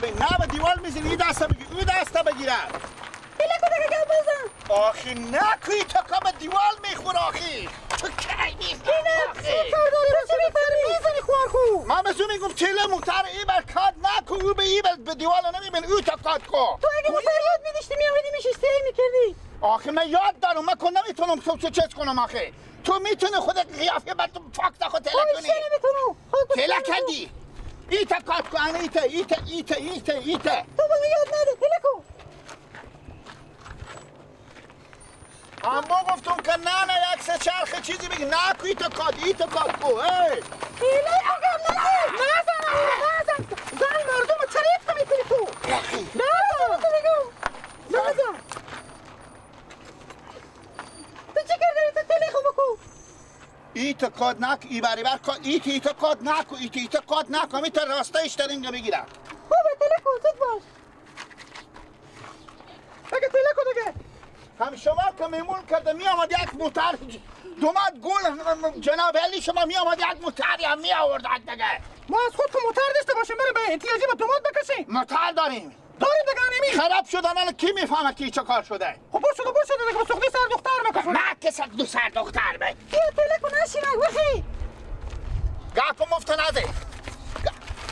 بگیر. نه به دیوال میزنی، این دست بگیر، اون دست بگیره. تله کو دیگه گپ بزن. آخی نکوی تا که به دیوال میخور آخی. تو کی میزنی؟ چه کار داری؟ تو چه میفهمی؟ میزنی خوارخو. من به تو میگم تله موتر ای بر کات نکو، او به ای به دیوال نمیبین، او تا کات کو. تو اگه موتر یاد میداشتی میآمدی میشستی میکردی. آخه من یاد دارم، من که نمیتونم تو چیز کنم آخه. تو میتونی خود قیافه بر تو فاک خود تله کنی. نمیتونم. تله کردی. ایتا کات کو، ایتا ایتا ایتا ایتا ایتا. تو به یاد نده، تله کو. اما گفتم که نه نه یک سه چرخ چیزی بگی نه کو ایتا کات، ایتا کات کو. ای تله آقا نزن نزن نزن. زن مردم چرا ایتا میکنی تو؟ نه تو میگم نزن. تو چه کردی؟ تو تله خو بکو. ایتا کات نک، ای بری بر کات، ایتا ایتا کات نکو، ایتا ایتا کات نکو، ایتا راسته ایشترینگا بگیرم. بابا تله کو زود باش. اگه تله کو دیگه. هم شما که میمون کرده می آمد یک موتر دومد گل جناب علی شما می آمد یک موتری هم می آورد دیگه. ما از خود که موتر داشته باشیم بریم به احتیاجی به دوماد بکشیم. موتر داریم. داریم دیگه نمی. خراب شدن الان کی میفهمه کی چه کار شده؟ خب بر شده بر شده دیگه به سختی سر دختر میکشون. نه که سر دو سر دختر به. بیا تله کو نشینک بخی. گپ مفت نزن.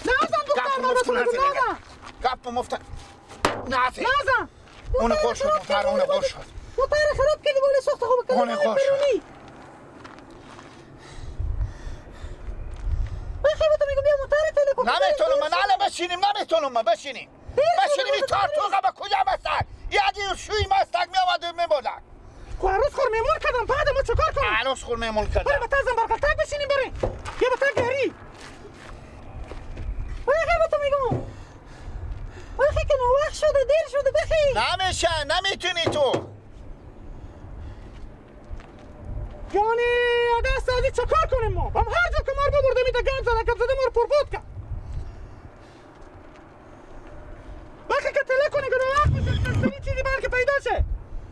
نزن دختر نزن. گپ مفت نزن. نزن. اون خور شد موتر، اون خور شد. موتر خراب کردی بالا ساخت خوب کردی. اون خور شد. بخی به تو میگم بیا موتر تله کو. نمیتونم من الان بشینیم، نمیتونم من بشینیم. بشینیم این تارتوقه به کجا بستک؟ یکی شوی مستک می آمد و میبردن. خب عروس خور میمون کردم، بعد ما چیکار کنیم؟ عروس خور میمون کردم. بریم به تازم برقلتک بشینیم بریم. یا به تک گری. بخی به تو میگم. بخی که نوخ شده، دیر شده بخی. نمیشه، نمیتونی تو. یعنی دست ازی چکار کنیم ما؟ هم هر جا که ما رو ببرده میده گم زده گم زده ما رو پربود کرد. وقتی که تله کنی که نوخ میشه چیزی بلکه پیدا شه.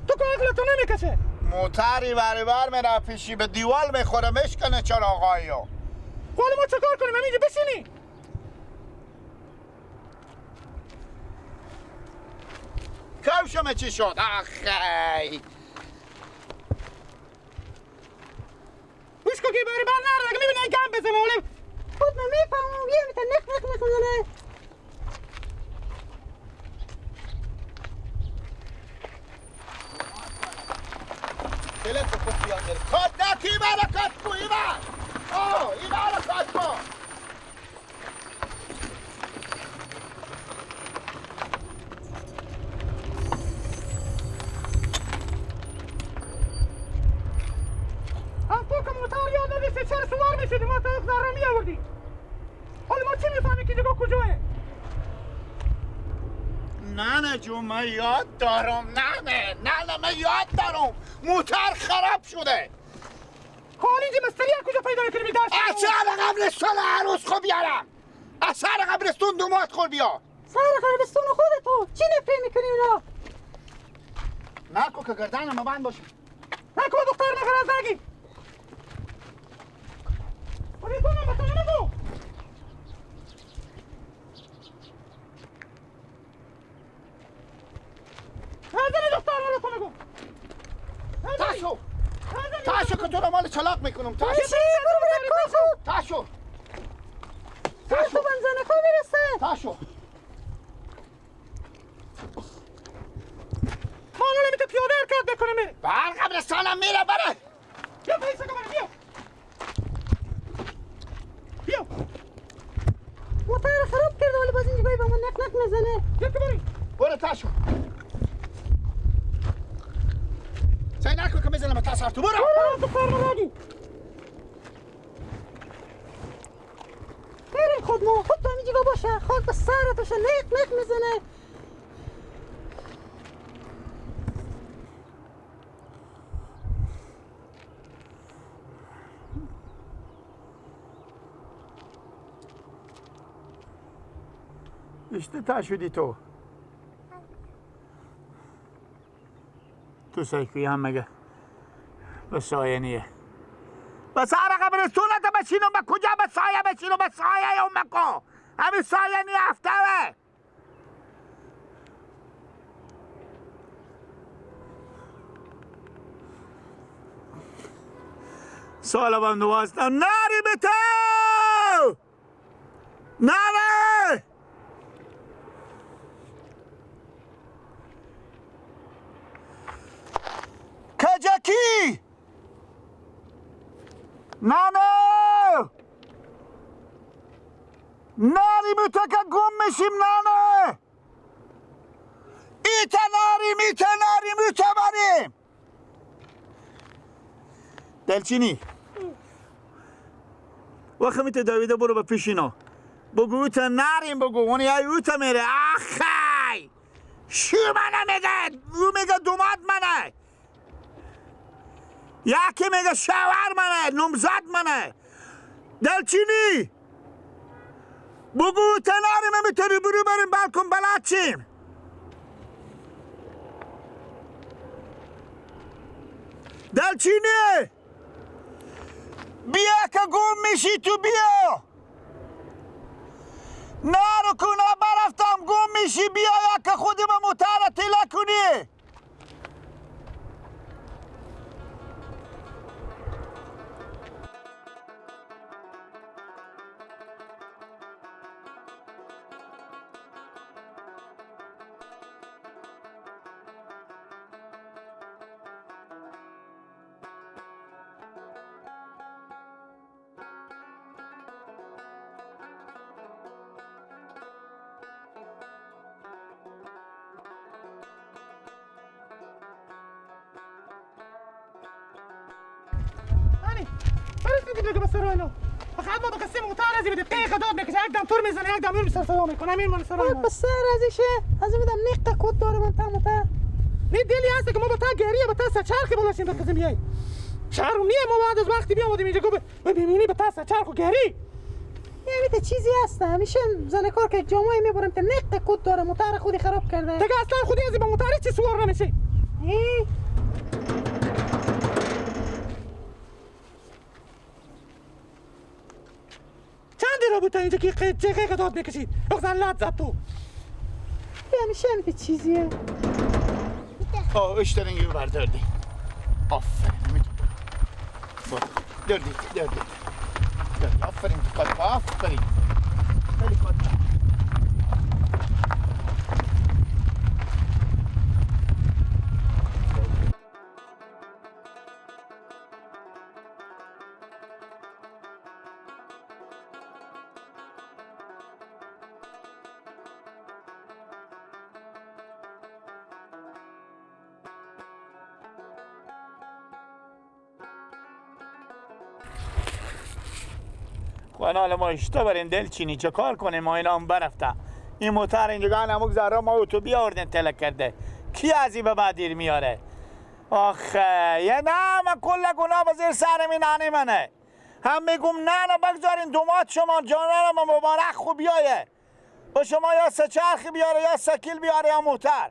تو که عقل تو نمیکشه. موتری بری بر میره پیشی به دیوال میخوره میشکنه چراغاییو. حالا ما چکار کنیم؟ همینجا بشینی؟ کفشم چی شد؟ آخی گوش کن که بری بر نره دیگه میبینی گم بزنه ولی خود من میفهمم یه میتونه نخ نخ نخ میزنه. تله کو کفیان داره. کات نکی برا کات کو ایبر. آه ایبر کات کو. هم تو که موتر یاد نداشتی چرا سوار میشدی؟ ما تا ذره می آوردی. حالا ما چی میفهمی که دیگه کجاه؟ نه نه جون من یاد دارم. نه نه نه نه من یاد دارم. موتر خراب شده. حالا اینجا مستری از کجا پیدا میکنی؟ دست از سر قبرستان عروس خو بیارم. از سر قبرستون دومات خور بیا. سر قبرستون خودتو چی نفری میکنی اونا؟ نکو که گردنم بند باشه. نکو دختر نخیر از نگی. ولی تو من به تو نگو. نزنی دختر رو تو نگو. تاشو تاشو که تو رو مال چلاق میکنم. تاشو تاشو تاشو تو بنزنه خو میرسه. تاشو ما الان میتونه پیاده حرکت بکنه میره بر قبرستانم میره بره. بیا پیسه که بره بیا بیا. موتر خراب کرده ولی باز اینجا باید به ما نک نک میزنه. بیا که بری برو تاشو. سعی نکن که میزنم تا سر تو. برو برو دختر نگی. بریم خود ما خود تو همینجا باشه خاک به سرت باشه نک نک میزنه. اشته تا شدی تو. تو سایکوی هم مگه به سایه نیه. به سر قبرستون تا بشینم به کجا به سایه بشینم؟ به سایه اون مکو همین سایه نیه افتوه. سال بم 12 نری به تو نره کجاکی نانو ناری متکا گم میشیم نانو ایتا ناریم ایتا ناریم ایتا بریم دلچینی وقت میته دویده برو به پیش اینا بگو ایتا ناریم بگو اونی های ایتا میره آخی شو منه میگه او میگه دوماد منه یکی میگه شوهر منه نمزد منه دلچینی بگو تناریم میتونی برو بریم بالکن بلد چیم دلچینی بیا که گم میشی تو بیا نارو کنا برفتم گم میشی بیا یا که خودی به موتر تیله کنی فقط ما بقسم موتر از بده قیق داد میکشه یک دم تور میزنه یک دم سر صدا میکنه همین مال سر اینا بس سر ازشه از میدم نقطه کد داره من تا موتر نه دلی هست که ما با تا گریه با تا سچرخ بلاشیم بقسم بیای شرم نیه ما بعد از وقتی بیامدیم اینجا گفت ببینی به تا سچرخ و گری یعنی چیزی هست همیشه زن کار که جامعه میبرم تا نقطه کد داره موتر خودی خراب کرده دیگه اصلا خودی از با موتر چی سوار نمیشه بود اینجا که قیق داد میکشید بخزن لد زد تو همیشه هم چیزیه آه اشترنگی برداردی آفرین دردی دردی آفرین آفرین خیلی کات حالا ما اشتا بریم دلچینی چه کار کنیم ما اینا هم برفته این موتر اینجا همک ذره ما تو بیاوردن تلک کرده کی از این به بعد میاره آخه یه نه من کل گناه بزیر سر می ننه منه هم میگم نه نه بگذارین دومات شما جانان ما مبارک خوب بیایه با شما یا سه چرخی بیاره یا سکیل بیاره یا موتر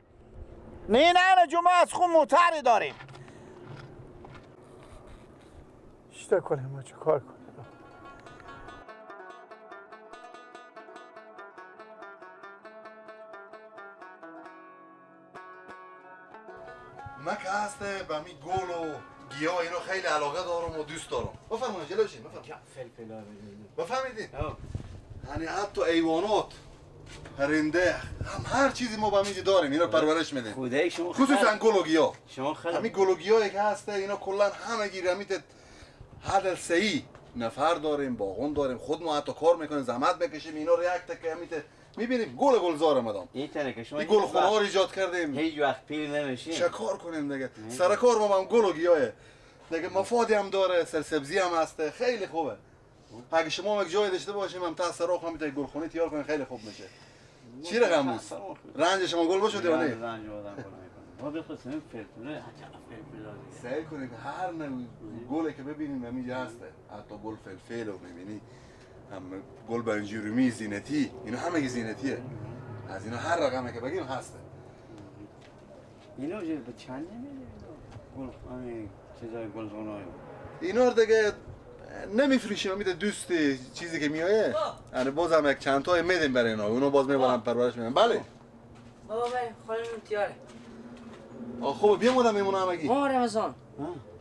نه نه نه جمعه از خون موتری داریم اشتا کنیم ما چه کار کنیم من که هست به می گل و گیاه اینو خیلی علاقه دارم و دوست دارم. بفرمایید جلو بشین. بفرمایید. بفهمیدین؟ یعنی حتی ایوانات، پرنده، هم هر چیزی ما به اینجا داریم، اینا پرورش میدیم. خدای شما خصوصا گل و گیاه. شما خیلی همین گل و گیاهی که هست اینا کلا همگی رمیت حد سعی نفر داریم، باغون داریم، خود ما حتی کار میکنیم، زحمت میکشیم، اینا رو یک تک همیت میبینیم گل گلزار مدام. این تنه که شما این گل خونه ها رو ایجاد کردیم. هیچ وقت پیر نمیشیم. چه کار کنیم دیگه؟ سر کار ما هم گل و گیاهه. دیگه مفادی هم داره، سرسبزی هم هسته، خیلی خوبه. اگه شما یک جای داشته باشیم هم تا سراخ هم میتونید گلخونه تیار کنید خیلی خوب میشه. چی رقم بود؟ رنج شما گل باشه یا نه؟ رنج آدم گل میکنه. ما بخواستیم فلفل، عجب فلفل. سعی کنید هر نوع گلی که ببینیم همینجا هسته. حتی گل فلفل رو میبینی، هم گل بنجیرومی زینتی، اینا همه زینتیه. از اینا هر رقمی که بگیم هسته. اینا به چند نمیده گل همین چیزای گلزونای. اینا رو دیگه نمیفروشیم، میده دوست چیزی که میایه. یعنی بازم یک چند تا میدیم برای اینا، اونو باز میبرن پرورش میدن. بله. بابا بریم خانم تیاره. آ خوبه بیا مودم میمونه همگی. ما رمضان.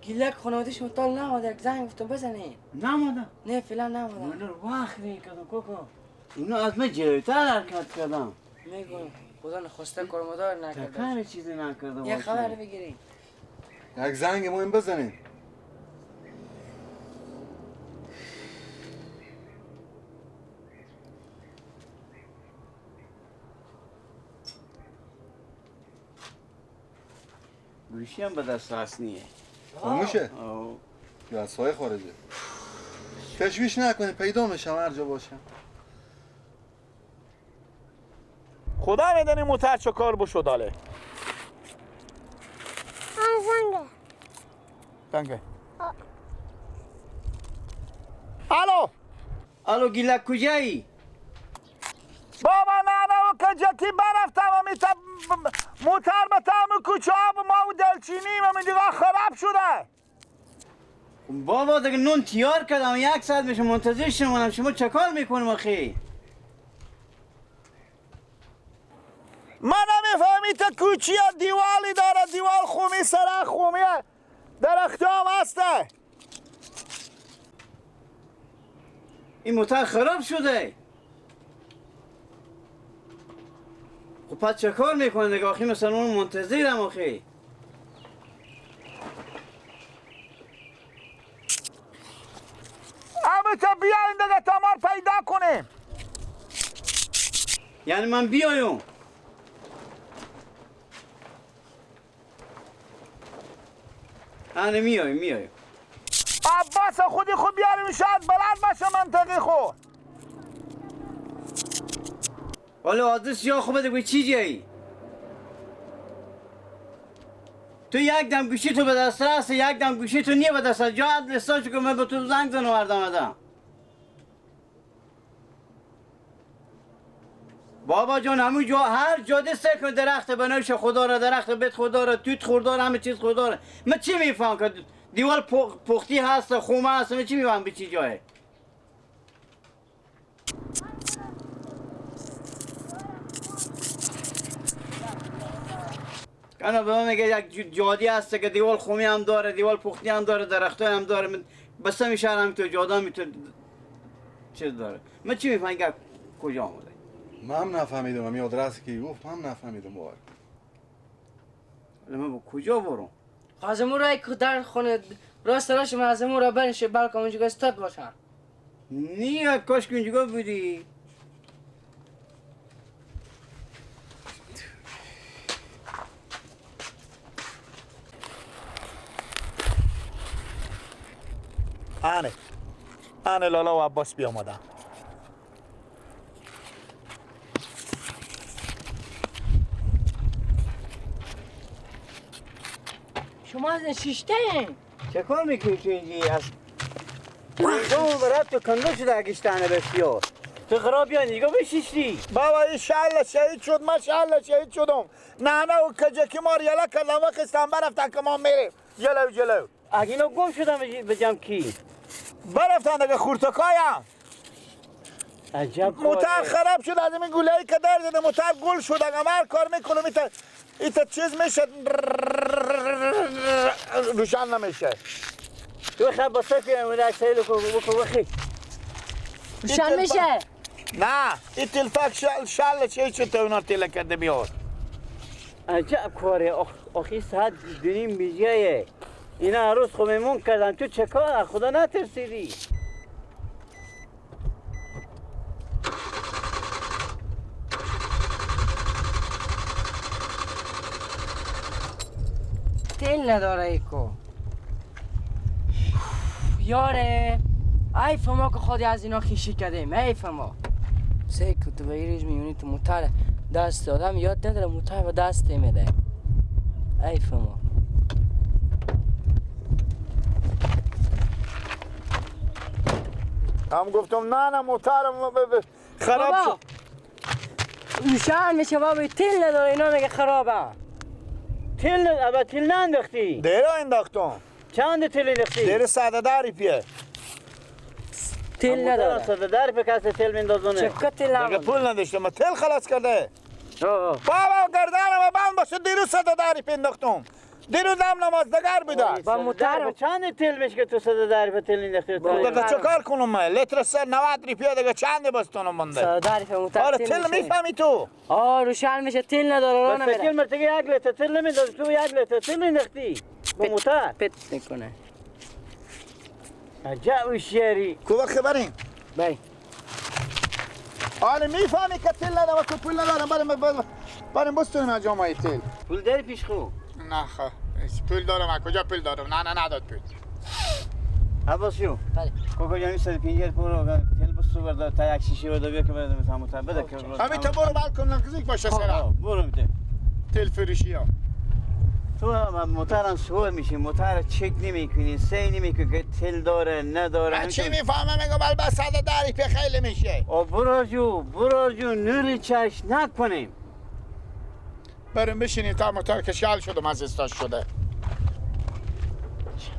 گیلک خانواده شما تا نماده یک زنگ گفتم بزنین. نماده؟ نه فعلا نماده. من رو وقت کردم کوکو. اونا از من جلوتر حرکت کردم. میگم خدا نخواسته کارمدار نکرده. تکر چیزی نکرده. یه خبر بگیریم. یک زنگ مهم بزنین. گوشی هم به دست راست نیه. خاموشه؟ یا از سایه خارجه. تشویش نکنی پیدا میشم هر جا باشم. خدا میدونه موتر چه کار بشو داله. زنگه. زنگه. الو. الو گیلک کجایی؟ بابا نه نه و کجاکی برفتم و میتب موتر به تام کوچه آب ما و دلچینی و من دیگه خراب شده. بابا دیگه نون تیار کردم یک ساعت میشه منتظر شما. شما چه کار میکنم آخی؟ من نمیفهمی تا کوچی دیوالی داره، دیوال خومی سره خومیه، درخت هم هسته. این موتر خراب شده. خب پس چه کار میکنه دیگه آخی؟ مثلا اون منتظرم آخی. اما تا بیاین دیگه تا ما پیدا کنیم. یعنی من بیایم؟ آره میایم میایم. عباس خودی خود بیاریم شاید بلد باشه منطقی خود. حالا آدرس یا خوبه دیگه چی جایی؟ تو یک دم گوشی تو به دست رست، یک دم گوشی تو نیه به دست رست. جا آدرس ها که من به تو زنگ زنم آوردم آدم. بابا جان همون جا هر جاده سر کن درخت بنوش خدا را، درخت بیت خدا را، توت خدا را، همه چیز خدا را. من چی میفهم که دیوال پختی هست، خومه هست، من چی میفهم به چی جایه؟ انا به من میگه یک جادی هست که دیوال خومی هم داره، دیوال پختی هم داره، درختای هم داره. من بس می شهر هم تو جاده هم تو چیز داره. من چی میفهم که کجا آمده؟ من هم نفهمیدم. همین آدرس که گفت من هم نفهمیدم باور. من با کجا برم؟ از امو رای که در خونه راست راست من از امو را برنشه بلکه اونجا استاد باشم. نیه کاش که اونجا بودی. آنه آنه لالا و عباس بیامدن. شما از نشیشته این؟ چه کار میکنی تو اینجی؟ از نگاه برات تو کنده شده اگشتانه بسیار تو خراب یا نگاه بشیشتی؟ بابا این شعله شهید شد، من شعله شهید شدم. نه نه و کجاکی ما ریاله کردم و خستم برفتن که ما میریم جلو جلو. اگه اینا گم شدم بجم کی؟ برفتن دیگه خورتکایم. عجب موتر خراب شد از این گوله‌ای که در زده موتر گل شد. اگه هر کار میکنم ایتا چیز میشه روشن نمیشه. تو خب با سفی اموده اکسایل بکن بخی روشن میشه؟ نه این تلفک شل چه چه تو اونا تیله کرده بیار. عجب کاره آخی ساعت دونیم بیجایه اینا عروس خو میمون کردن. تو چه کار خدا نترسیدی؟ تل نداره ایکو یاره. ایف ما که خودی از اینا خیشی کردیم. ایف ما سیکو تو بگیریش میونی تو موتر دست آدم یاد نداره موتر به دست میده. ایف ما هم گفتم نه نه موتر خراب شد. روشن میشه بابا تل نداره اینا میگه خرابه. تل ابا تل ننداختی؟ دیره انداختم. چند تل انداختی؟ دیره 110 روپیه. تل نداره. 110 روپیه کسی تل میندازونه. چکه تل دیگه پول نداشتم من تل خلاص کرده. بابا گردنم بند باشه دیروز 110 روپیه انداختم. دیروز هم نمازدگر بوده. با موتر چند تل میشه که تو 110 روپیه تل انداختی؟ دیگه چه کار کنم من؟ لیتر 90 روپیه دیگه چند بستونم مونده؟ 110 روپیه موتر. آره تل میفهمی تو؟ آه روشن میشه تل نداره راه نمیره. بس مرتگه یک لیتر تل نمیداد، تو یک لیتر تل انداختی با موتر. پت میکنه. عجب هوشیاری. کو وقت بریم؟ بریم. آره میفهمی که تل ندارم که پول ندارم. بریم بریم بستونیم از جامعه تل. پول داری پیش خو؟ نه خو پول دارم. از کجا پول دارم؟ نه نه نداد پول. عباس جو. بله. کوکو جان 150 پول تل بستو بردار تا یک شیشه بردار بیا که بدم تا موتر بده که همین تا برو بل کن نزدیک باشه سرا. برو میته. تل فروشی ها. تو موترم سوار میشی، موتر چک نمیکنی، سی نمیکنی که تل داره نداره. من چی میفهمم؟ میگم بل 110 روپیه خیلی میشه. او برو جو، برو جو نور چش نکنیم. بریم بشینیم تا موتر کشال شده مزستاش شده.